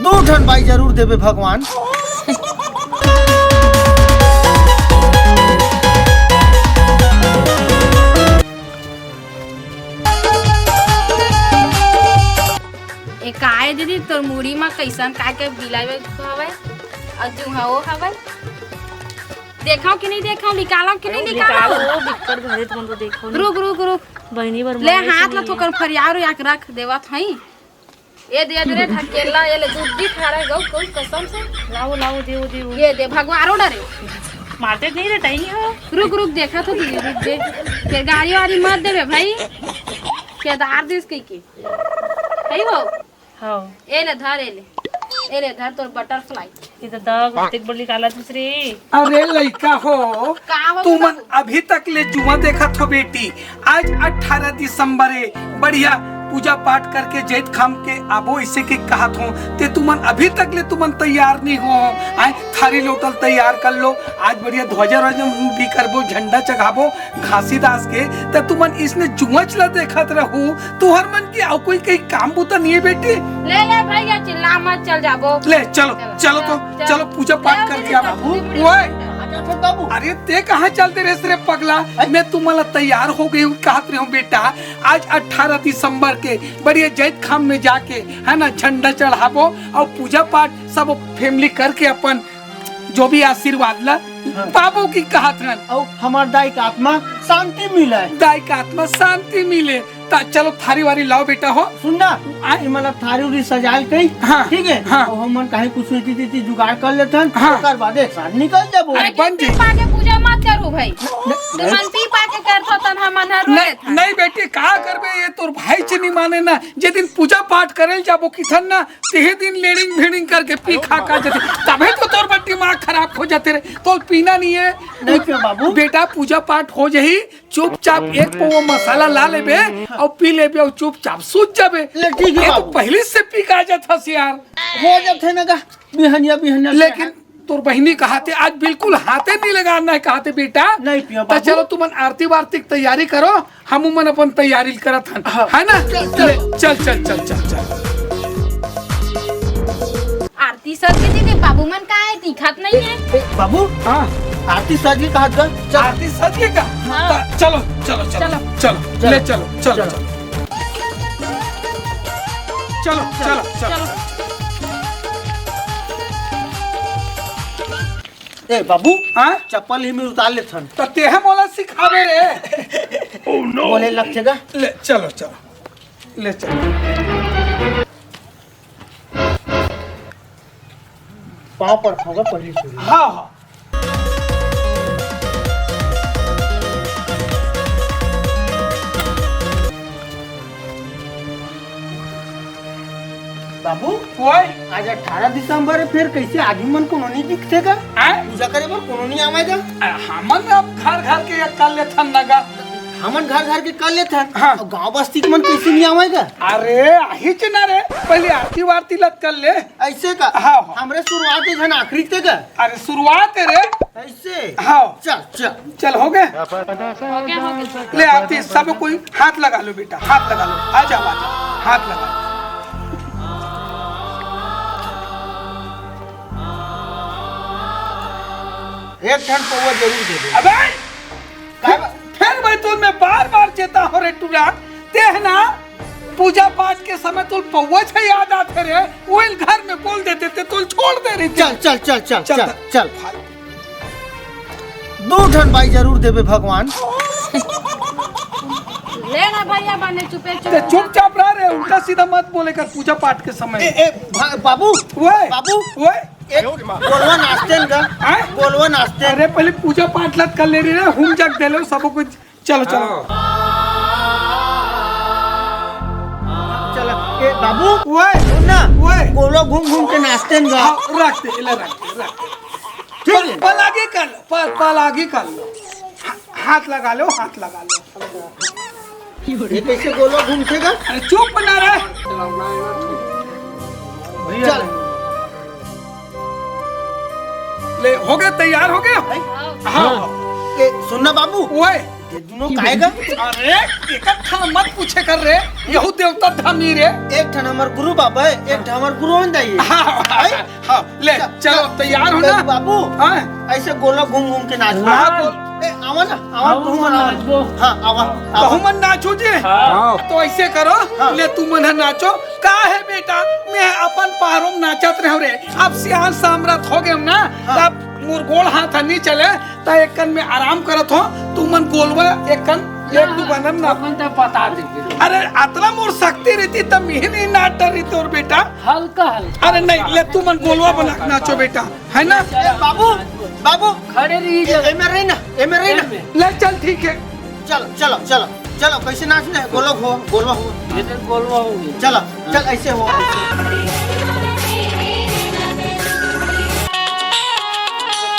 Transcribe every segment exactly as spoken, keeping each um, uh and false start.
दू ठन बाई जरूर देबे भगवान। ए काय दीदी, तोर मुड़ी म कइसन काय के बिलाई हवय? अउ जुहाओ हवय? देखाओ कि नहीं देखाओ, निकालो कि नहीं निकालो? निकालो, बिक्कट घरे तुमन तो देखो नहीं। रुक, रुक, रुक। बहिनी बर ले मारे हाथ ला सुनिए। थोकन फरियाव रो, याक रख देवत हई। ये दे दे रे ढकेला, ये ले दूध दी खा रहा है गौ कोई कसम से। लाओ, लाओ, देओ, देओ। ये दे भगवारो डरे। मारते नहीं रे, टही हो। रुक, रुक, देखा तो दीदी, रुक दे। फिर गाड़ी वाड़ी मत देवे भाई। केदार दिस कही के। है वो? हाँ। ए ले धर, ए ले। ए ले धर तोर बटरफ्लाई। ये तो दाग देख बड़ निकाला दूसरे। अरे लइका हो, का हो तुमन बाबू? अभी तक ले जुआ देखत हो बेटी। आज अठारह दिसंबर है, बढ़िया पूजा पाठ करके जैत खाम के आबो, इसे के कहत हो। ते तुमन अभी तक ले तुमन तैयार नहीं हो। आए थारी लोटल तैयार कर लो। आज बढ़िया ध्वजा रजम भी करबो, झंडा चघाबो घासीदास के। त तुमन इसने जुआच ला देखत रहू। तुहर मन की अउ कोई कई काम बूता नहीं है बेटी? ले ले भैया, चिल्ला मत, चल जाबो। ले चलो, चलो, चलो तो, चलो, चलो। चलो पूजा पाठ ले करके आओ। बाबू, ओए। बाबू। अरे ते कहाँ चलते रहे रे पगला? मैं तुम्हारा तैयार हो गई हूँ, कहत रहे हूँ बेटा, आज अठारह दिसंबर के बढ़िया जैत खाम में जाके, है ना, झंडा चढ़ाबो अउ पूजा पाठ सब फैमिली करके अपन जो भी आशीर्वाद ला हाँ। बाबू की कहत हन। अउ हमार दाई का आत्मा शांति मिले। दाई का आत्मा शांति मिले। ता चलो थारी वारी लाओ बेटा हो। सुन ना, आए? ये मतलब थारी उरी सजाल कई, हाँ, ठीक है? हाँ। अउ हमन काहे कुछ रीति रीति जुगाड़ कर लेथन, हाँ। ओकर बाद एक साथ निकल जाबो। अरे बन जी। पी पा के पूजा मत करू भाई। न-, तुमन पी पा के करथो तन हमन हर नहीं, रोए था। नहीं बेटी, का करबे, ये तोर भाई च नहीं माने ना। जे दिन पूजा पाठ करे जाबो किथन ना, तेहे दिन लेड़िंग भेड़िंग करके पी खा का जथे। तभे तो तोर बर दिमाग खराब हो जथे रे। तोर पीना नहीं है। नहीं क्यों बाबू? बेटा पूजा पाठ हो जही, चुपचाप एक पौवा मसाला ला लेबे अउ पी लेबे अउ चुपचाप सूत जाबे। ले, ठीक है ये तो बाबू। पहले से पी का जात हस यार। हो जात है ना का, बिहनिया, बिहनिया से लेकिन है। तोर बहिनी कहाते आज बिल्कुल हाथे नहीं लगाना है कहाते बेटा। नहीं पिया तो बाबू। चलो तुमन आरती वारती की तैयारी करो, हम उमन अपन तैयारी करत हन, हाँ। है ना? चल, चल। ले, चल, चल, चल, चल, चल। आरती सज के दीदी, बाबू मन का है, दिखत नहीं है। ए, बाबू, हाँ। आरती सज के कहा था? चल। आरती सज के का? हाँ। ता-, चलो, चलो, चलो, चलो। चलो। चलो, ले चलो, चलो, चलो। चलो। चलो, चलो, चलो। चलो। ए, बाबू, हाँ? चप्पल ही में उतार लेथन। त तेहे मोला सिखाबे रे। बोले लगथे गा। ले, चलो, चलो। ले चल। पाँव पर होगा पहली सीढ़ी। हाँ, हाँ। बाबू, ओए। आज अठारह दिसंबर है, फिर कैसे आदमी मन कोनो नहीं दिखथे का? आय? पूजा करे बर कोनो नहीं आवे का? अरे, हमन अब घर घर के एक कर लेथन ना गा। हमन घर घर के कर लेथन। हाँ। अउ गांव बस्ती के मन कैसे नहीं आवे का? अरे, आहिच ना रे, पहले आरती वारती लत कर ले। ऐसे का? हाँ, हाँ। हमरे शुरुआत है झन आखिरी ते का? अरे, शुरुआत है रे। ऐसे? हाँ। चल, चल। चल, हो गए? हो गया, हो गया। ले आरती, सब कोई हाथ लगा लो बेटा, हाथ लगा लो, आ जाओ, आ जाओ, हाथ लगा लो। एक ठन पौवा जरूर दे दे। अबे! का बा-, फिर मैं तुम्हें बार बार चेता हो रे टूरा, ते है ना पूजा पाठ के समय तू पौवा से याद आते रे, वो घर में बोल देते थे, तू छोड़ दे रही थी। चल, चल, चल, चल, चल, चल, चल। चल। दू ठन बाई जरूर देबे भगवान। ले ना भैया, बने चुपे ते चुपे। चुपचाप रह रे, उल्टा सीधा मत बोले कर पूजा पाठ के समय। ए, ए, भा-, बाबू, ओए, बाबू, ओए। एक गोलवा नाचते न गा, आय? गोलवा नाचते। अरे पहले पूजा पाठ लत कर ले रही ना, हम जग दे लो सब कुछ। चलो, चलो। हाँ। चलो, ए, बाबू, ओए। सुन ना, ओए। गोलवा घूम घूम के नाचते न गा। हाँ, रख दे, ले रख दे, रख दे। ठीक है। पल आगे कर लो, पल, पल आगे कर लो। हा-, हाथ लगा लो, हाथ लगा लो। ये कैसे गोला घूमते गा? अरे चुप ना रहे। भैया। चल। ले, हो गया, तैयार हो गया? भाई। हाँ। हाँ। ए, सुन ना बाबू। ओए। ये दोनों काय गा? अरे, एक ठन मत पूछे कर रे, यहू देवता धामी रे। एक ठन हमर गुरु बाबा हे, एक ठन हमर गुरु अंदा हे। हाँ, हाँ, हाँ, ले, चल, चलो, चल, तैयार हो चल, ना? बाबू, हाँ। ऐसे गोला घूम घूम के नाच। हाँ, हाँ। ए, आवा ना, आवा, आवा, तू मन आवा। नाचबो। हाँ, आवा, आवा। तहू मन नाचो जे। हाँ। तो ऐसे करो, हाँ। ले, तू मन ह नाचो। का हे बेटा, मैं अपन पहरो म नाचत रहेंव रे, अब सियान सामरथ हो गेंव ना, हाँ। तब मोर गोड़ हाथ ह नी चले, त एक कन में आराम करत हों, तू मन गोलवा एक कन, एक दू बनन ना। अपन त बता दे। अरे, अतना मोर शक्ति रहितिस त मिही नहीं नाच डरिस तोर बेटा। हल्का, हल्का। अरे नहीं, ले तू मन गोलवा बना के नाचो बेटा, है ना? ए, बाबू, बाबू। खड़े रही ए, जगह। एमे रही ना, एमे रही ना। एमे। ले चल, ठीक है। चलो, चलो, चलो, चलो, कैसे नाचना है? गोलवा हो, गोलवा हो। ये तो गोलवा हो गई। चलो, चल, ऐसे हो, ऐसे।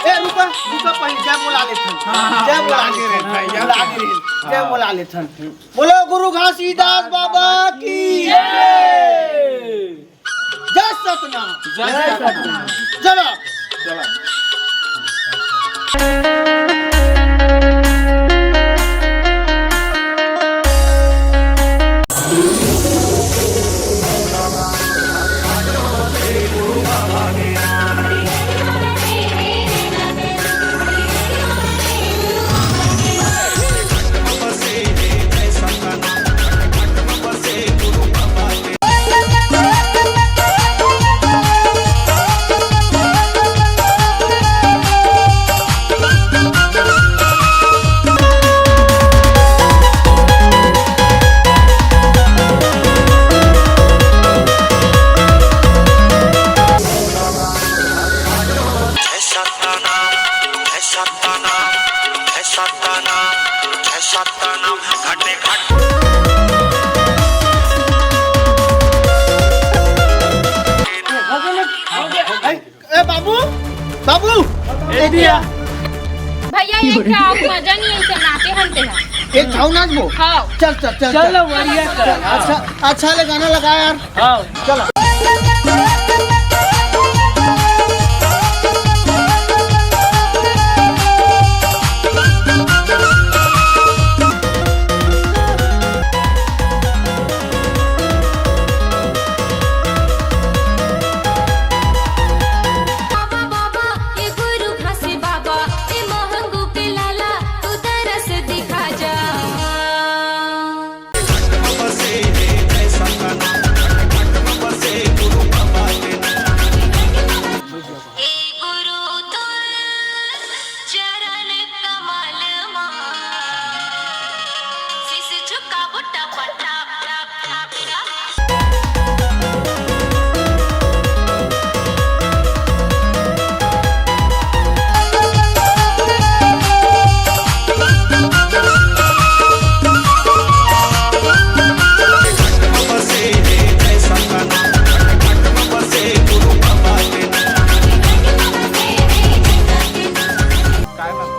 ए, रुका, रुका, पहले जय बोला लेथन। हाँ, हाँ, जय बोला लागे लेथन। रे भाई, जय लागे रे। हाँ। जय बोला लेथन। बोलो गुरु घासीदास बाबा की जय। जय सतनाम। जय सतनाम। चलो। चलो। ए बाबू, बाबू, ए दिया। भैया, ये का मजा नहीं है, इसे नाचे हम ते हैं। एक छाऊ नाचबो? हाँ। चल, चल, चल, चलो, चल। बढ़िया कर। अच्छा, अच्छा ले गाना लगा यार। हाँ। चलो। बाबा, बाबा, ए गुरु घासी बाबा, ए महंगू के लाला, तू दरस दिखा जा। ए गुरु तोर चरण कमल मा, शीश झुकाबो टप टप टप टप टप।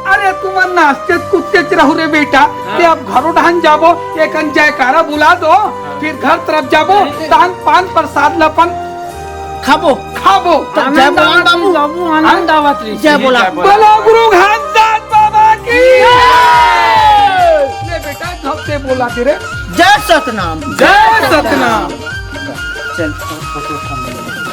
अरे तुमन नाचतेच कूदतेच रहू रे बेटा, हाँ। ते अब घरो डहन जाबो, एकन जयकारा बुला दो, हाँ। फिर घर तरफ जाबो, नहीं, नहीं। तहन पान प्रसाद ल अपन खाबो। खाबो। त जय आनंद बोला आवत बाबू। रही बाबू, आनंद हाँ? आवत रही। जय बोला। जय बोला। बोलो गुरु घासीदास बाबा की जय। ले बेटा, धप से बोला तेरे। जय सतनाम। जय सतनाम। चल, फोटो उठा।